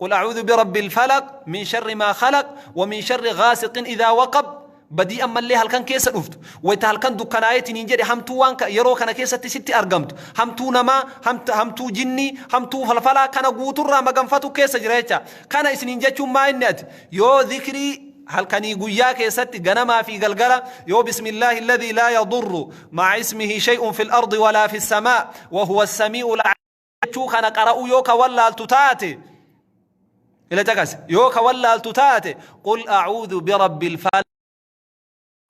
قل أعوذ برب الفلق من شر ما خلق ومن شر غاسق إذا وقب بدي أما اللي هل كان كيس رفت ويتهل كان دكانايتي نينجري همتو وانك يرو كان كيس ستي أرقمت همتو نما همتو جني همتو فلفلا كان قوتر ما قنفتو كيس جريتا كان إسنينجتو ما إنت يو ذكري هل كان يقويا كيست غنما في قلقلة يو بسم الله الذي لا يضر مع اسمه شيء في الأرض ولا في السماء وهو السميع العليم كان قرأوا يوكا ولا التتاتي إلى تكس يوكا ولا التتاتي قل أعوذ برب الفلق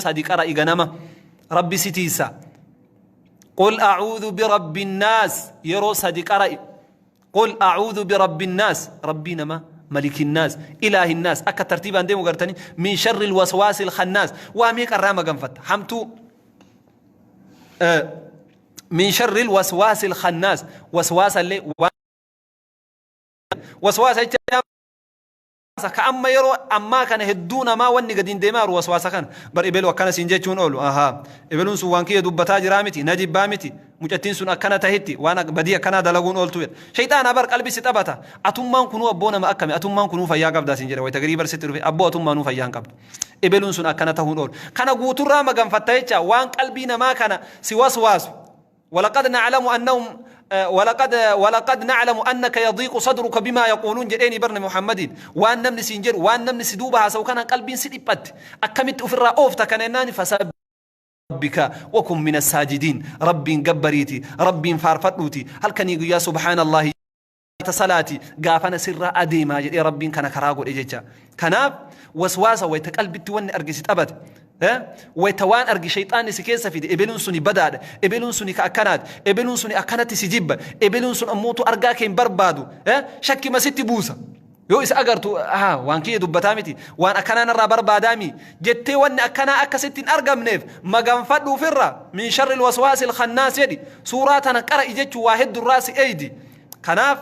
صديق قرأ غنما ربي ستيسا قل أعوذ برب الناس يرو صديق قرأ قل أعوذ برب الناس ربي نما ملك الناس إله الناس أكا ترتيب عندي مقرتني من شر الوسواس الخناس واميك الرامة قنفت حمتو من شر الوسواس الخناس وسواس اللي وسواس كأما يرو أما كان هدونا ما وني قدين ديمار وسواس كان بر إبل وكان سينجتون أولو أها إبلون سوانكي دبتا جرامتي نجيب بامتي مجتين سن أكنا تهتي وأنا بدي أكنا دلقون أولتوير شيطان أبر قلبي ستبتا أتومان كنوا أبونا ما أكمل أتومان كنوا فيا قبض سينجر ويتقريبا ستر في أبو أتومان نو فيا قبض إبلون سن أكنا تهون أول كان قوتورا ما كان فتايتشا وان قلبينا ما كان سواس ولقد نعلم أنهم ولقد نعلم أنك يضيق صدرك بما يقولون جديني برن محمد وأن نمن سنجر وأن نمن سدوبها سو كان قلبي سدبت أكمت أفر أوفت كان إنني فسبح ربك وكن من الساجدين ربي قبريتي ربي فارفتوتي هل كان يا سبحان الله Salaati gaafana sirraa adeemaa jedhee Rabbiin kana karaa godhe jecha. Kanaaf waswaasa wayta qalbitti wanni argisi taphate, wayta waan argi shayxaanni si keessa fide, ebeluun suni badaadha, ebeluun suni ka akkanaati, ebeluun suni akkanatti si jibba, ebeluun sun ammootu argaa kee hin barbaadu, shakkima sitti buusa. Yoo isa agartu, waan kiyya dubbataa miti, waan akkanaa narraa barbaadaami jettee, wanni akkanaa akkasitti hin argamneef maganfadhu ofirra. Min sharri alwaswaasi alkhannaas jedhi, suuraa tana qara'i jechuu waa heddurraa si eeydi. Kanaaf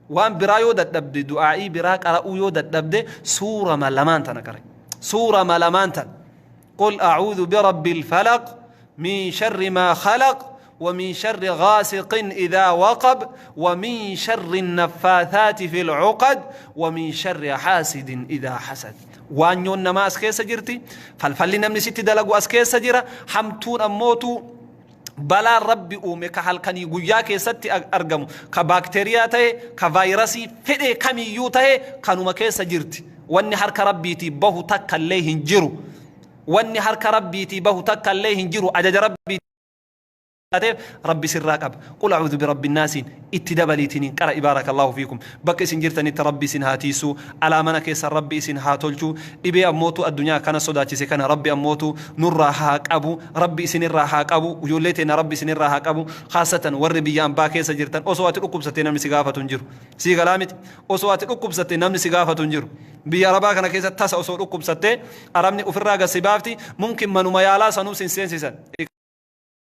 waan biraa yoo dadhabde, du'aa'ii biraa qara'uu yoo dadhabde, suurama lamaan tana qara'i, suurama lamaan tana: قل أعوذ برب الفلق، من شر ما خلق، ومن شر غاسق إذا وقب، ومن شر النفاثات في العقد، ومن شر حاسد إذا حسد. Waanyoon namaa as keessa jirti, falfalli namni sitti dalagu as keessa jira, hamtuun ammootu balaan Rabbi uume ka halkanii guyyaa keessatti argamu, ka baakteeriyaa ta'e, ka vaayirasii fedhe kamiyyuu ta'e, kanuma keessa jirti. Wanni harka Rabbiitii bahu takka illee hin jiru. Wanni harka Rabbiitii bahu takka illee hin jiru. Ajaja Rabbii taateef Rabbi sirraa qaba. Qul a'uudhu birabbi naasiin itti dabaliitiniin qara'i. Baarakallahu fiikum. Bakka isin jirtanitti Rabbi isin haa tiisuu, alaa mana keessan Rabbi isin haa tolchuu. Dhibee ammootu addunyaa kana sodaachise kana Rabbi ammootu nurraa haa qabu, Rabbi isinirraa haa qabu, ijoollee teenya Rabbi isinirraa haa qabu. Khaasatan warri biyya ambaa keessa jirtan, osoo ati dhukkubsattee namni si gaafatu hin jiru. Sii galaa miti? Osoo ati dhukkubsattee namni si gaafatu hin jiru. Biyya arabaa kana keessa tasa osoo dhukkubsattee, arabni ofirraa gad si baafti. Mumkin manuma yaalaa sanuu sin seensisan,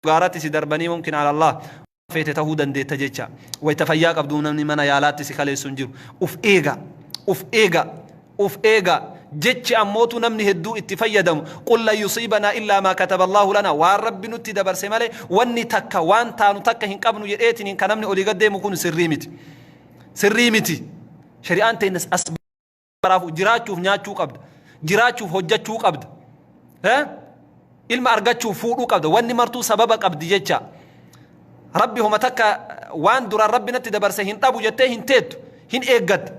gaaratti si darbanii, mumkin alallah feete tahuu dandeetta jecha. Wayta fayyaa qabdu namni mana yaalaatti si kaleessu hin jiru. Uf eega, uf eega, uf eega. Jechi ammootu namni hedduu itti fayyadamu: qul lan yusiibanaa illaa maa kataba Allaahu lana, waan Rabbi nutti dabarse malee wanni takka waan taanu takka hin qabnu jedheetiniin ka namni olii gad deemu kun sirrii miti, sirrii miti. Shari'aan teennas as baraafu. Jiraachuuf nyaachuu qabda, jiraachuuf hojjachuu qabda, ilma argachuuf fuudhuu qabda. Wanni martuu sababa qabdi jecha. Rabbi homa takka waan duraan Rabbi natti dabarse hin dhabu jettee hin teettu, hin eeggatta.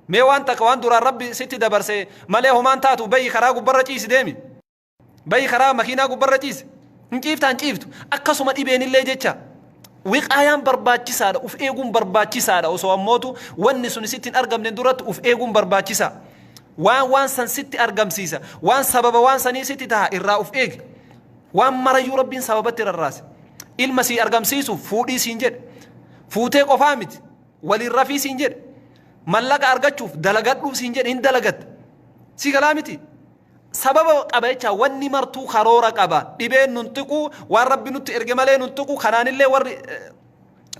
Mee waan takka waan duraan Rabbi sitti dabarse malee homaan taatu, bayi karaa gubbarra ciisi deemi, bayi karaa makiinaa gubbarra ciisi, hin ciiftaa? Hin ciiftu. Akkasuma dhibeenillee jecha. Wiqaayaan barbaachisaadha, uf eeguun barbaachisaadha. Osoo ammootu wanni sun sitti hin argamne duratti uf eeguun barbaachisaa. Waan san sitti argamsiisa, waan sababa waan sanii sitti taha irraa uf eegi. Waan marayyuu Rabbiin sababatti rarraase. Ilma sii argamsiisuuf fuudhii siin jedhe, fuutee qofaa miti, waliin rafii siin jedhe. Mallaqa argachuuf dalagadhuu siin jedhe, hin dalagatta. Si galaa miti? Sababa qaba jecha. Wanni martuu karoora qaba. Dhibeen nun tuqu, waan Rabbi nutti erge malee nun tuqu. Kanaanillee warri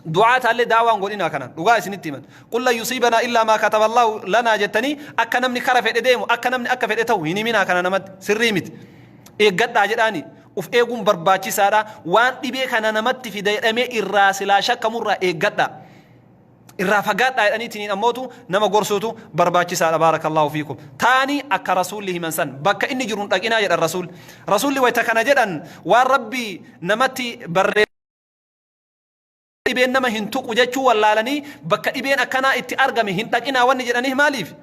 du'aa taallee daawaan godhinaa kanaan dhugaa isinitti himan. Qul lan yusiibanaa illaa maa kataba Allahu lanaa jettanii akka namni kara fedhe deemu, akka namni akka fedhe ta'u hin himinaa. Kana namatti sirrii miti. Eeggadhaa jedhaani. Uf eeguun barbaachisaadha. Waan dhibee kana namatti fida jedhamee irraa silaa shakkamurraa eeggadhaa, irraa fagaadhaa jedhaniitiin ammootu nama gorsuutu barbaachisaadha. Baarakallahu fiikum. Taanii akka Rasuulli himan san, bakka inni jiru hin dhaqinaa jedhan Rasuulli. Rasuulli wayta kana jedhan, waan Rabbi namatti barree dhibeen nama hin tuqu jechuu wallaalanii, bakka dhibeen akkanaa itti argame hin dhaqinaa wanni jedhaniif maaliif?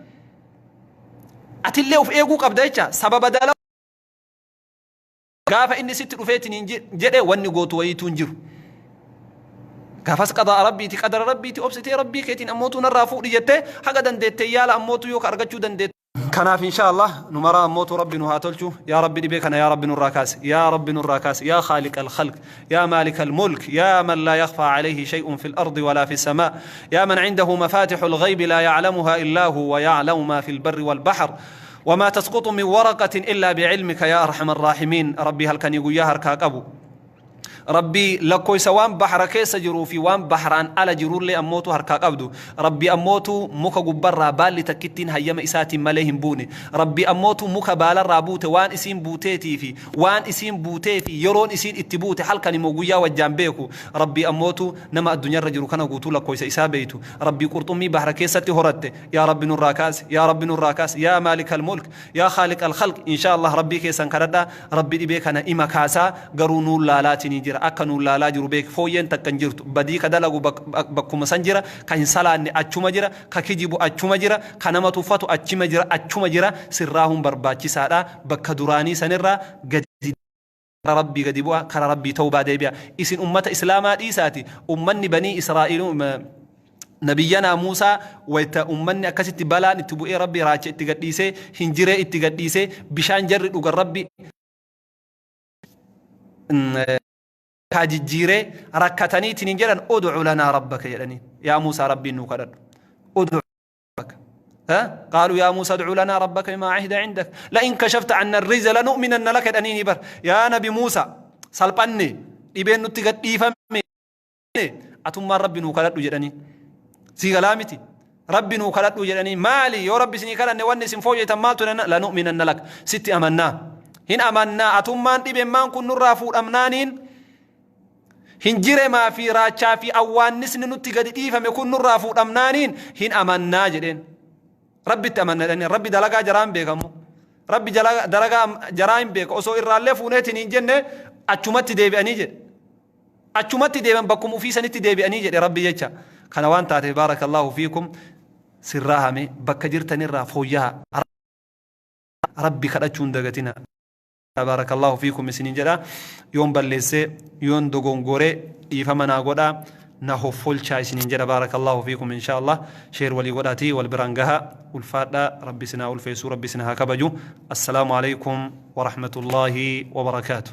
Atillee uf eeguu qabda jecha. Sababa dala gaafa inni sitti dhufeetiin jedhe, wanni gootu wayiituu hin jiru. Gaafas qadaa Rabbiiti, qadara Rabbiiti, obsitee Rabbii keetiin ammootuu narraa fuudhi jettee haga dandeettee yaala ammootuu yoo ka argachuu dandeette. Kanaaf insha Allah nu maraa ammootu Rabbi nu haa tolchu. Yaa Rabbi, dhibee kana yaa Rabbi nurraa kaasi, yaa Rabbi nurraa kaasi. Yaa khaaliq alkhalq, yaa maalik almulk, yaa man laa yakhfaa alayhi shay'un fi الأرض ولا في السماء، يا من عنده مفاتح الغيب لا يعلمها إلا هو، ويعلم ما في البر والبحر، وما تسقط من ورقة إلا بعلمك، يا أرحم الراحمين. ربي halkanii guyyaa harkaa qabu, Rabbii lakkoysa waan bahra keessa jiruu fi waan bahraan ala jirullee ammootu harkaa qabdu, Rabbi ammootu muka gubbarraa baalli takkittiin hayyama isaatiin malee hin buune, Rabbi ammootu muka baalarraa buute, waan isiin buuteetii fi waan isiin buutee fi yeroon isiin itti buute, halkan immoo guyyaa wajjaan beeku, Rabbi ammootu nama addunyaarra jiru kana guutuu lakkoysa isaa beeytu, Rabbi qurxummii bahra keessatti horatte, yaa Rabbi nurraa kaasi, yaa Rabbi nurraa kaasi, yaa maalika almulk, yaa khaaliq alkhalq. Insha Allah Rabbii keessan kadhadha. Rabbi dhibee kana ima kaasaa, garuu nuun laalaatiin jira. Akka nuun laalaa jiru beek. Fooyyeen takka hin jirtu. Badii ka dalagu bakkuma san jira, ka hin salaanne achuma jira, ka kijibu achuma jira, ka nama tuffatu achuma jira, achuma jira. Sirraahuun barbaachisaadha. Bakka duraanii sanirraa gadi Rabbii gadi bu'a, kara Rabbii tawbaa deebi'a. Isin ummata Islaamaa dhiisaati, ummanni banii Israa'iiluu Nabiyyanaa Muusaa wayta ummanni akkasitti balaan itti bu'ee Rabbi raacha itti gadhiisee, hinjiree itti gadhiisee, bishaan jarri dhugan Rabbi kaa jijjiiree rakkataniitiin hin jedhan, ud'u lanaa rabbaka jedhanii, yaa Muusaa Rabbiin nuu kadhadhu. Ud'u rabbaka. قالوا يا موسى ادع لنا ربك بما عهد عندك لئن كشفت عنا الرجز لنؤمنن لك jedhanii bar. Yaa Nabi Muusaa, salphanne, dhibeen nutti gad dhiifame, atummaan Rabbi nuu kadhadhu jedhanii. Sii galaa miti? Rabbi nuu kadhadhu jedhanii. Maali, yoo Rabbi isinii kadhanne wanni isin fooyyatan maaltu? Lanu'minanna lak, sitti amannaa, hin amannaa, atummaan dhibeen kun nurraa fuudhamnaaniin, hinjiremaa fi raachaa fi awwaannisni nutti gadi dhiifame kun nurraa fuudhamnaaniin hin amannaa jedheen. Rabbitti amanna jedhanii. Rabbi dalagaa jaraan beekamu, Rabbi dalagaa jaraa hin beeka. Osoo irraallee fuuneetiin hin jenne achumatti deebi'anii jedhe, achumatti deebi'an, bakkuma ofii sanitti deebi'anii jedhe Rabbi jecha. Kana waan taateef, baarakallaahu fiikum, sirraa hame bakka jirtanirraa fooyya'a, Rabbi kadhachuu hin dagatina. Baarakallaahu fiikum isiniin jedha. Yoon balleessee, yoon dogongoree, dhiifama naa godhaa, na hoffolchaa isiniin jedha. Baarakallaahu fiikum. Insha Allah share walii godhaatii wal biraan gaha. Ulfaadhaa, Rabbi isin haa ulfeessuu, Rabbi isin haa kabaju. Assalaamu alaikum warahmatullaahi wabarakaatu.